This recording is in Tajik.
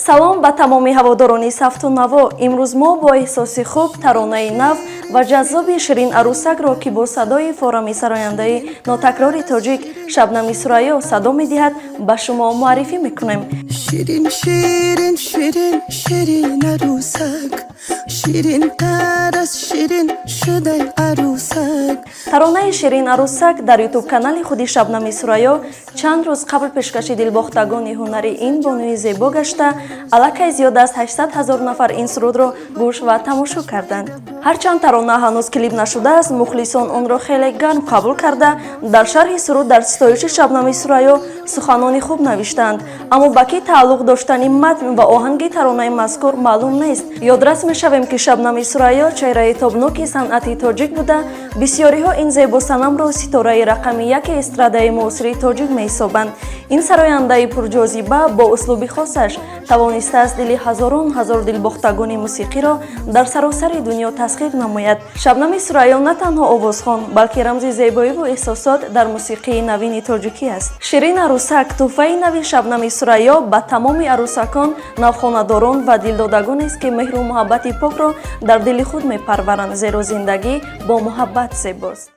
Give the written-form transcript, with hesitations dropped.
Салом ба тамоми ҳаводорони савту наво. Имрӯз мо бо эҳсоси хуб таронаи нав ва ҷаззоби Ширин арӯсакро, ки бо садои форами сарояндаи нотакрори тоҷик Шабнами Сурайё садо медиҳад, ба шумо муаррифӣ мекунем. Ширин, ширин, ширин, ширин арӯсак, ширинтар аз ширин шудай арӯсак. Таронаи Ширин арӯсак дар Ютуб канали худи Шабнами Сурайё чанд рӯз қабл пешкаши дилбохтагони ҳунари ин бонуи зебо гашта, аллакай зиёда аз 800 ҳазор нафар ин сурудро гӯш ва тамошо карданд. Ҳарчанд тарона ҳанӯз клип нашудааст, мухлисон онро хеле гарм қабул карда, дар шарҳи суруд дар ситоиши Шабнами Сурайё суханони хуб навиштаанд. Аммо ба кӣ тааллуқ доштани матн ва оҳанги таронаи мазкур маълум нест. Ёдрас мешавем, ки Шабнами Сурайё чеҳраи тобноки санъати тоҷик буда, бисёриҳо ин зебосанамро ситораи рақами яки эстрадаи муосири тоҷик меҳисобанд. Ин сарояндаи пурҷозиба бо услуби хосаш тавонистааст дили ҳазорон ҳазор дилбохтагони мусиқиро дар саросари дунё тасхир намояд. Шабнами Сурайё на танҳо овозхон, балки рамзи зебоиву эҳсосот дар мусиқии навини тоҷикӣ аст. Ширин арӯсак тӯҳфаи нави Шабнами Сурайё ба тамоми арӯсакон, навхонадорон ва дилдодагонест, ки меҳру муҳаббати покро дар дили худ мепарваранд, зеро зиндагӣ бо муҳаббат зебост.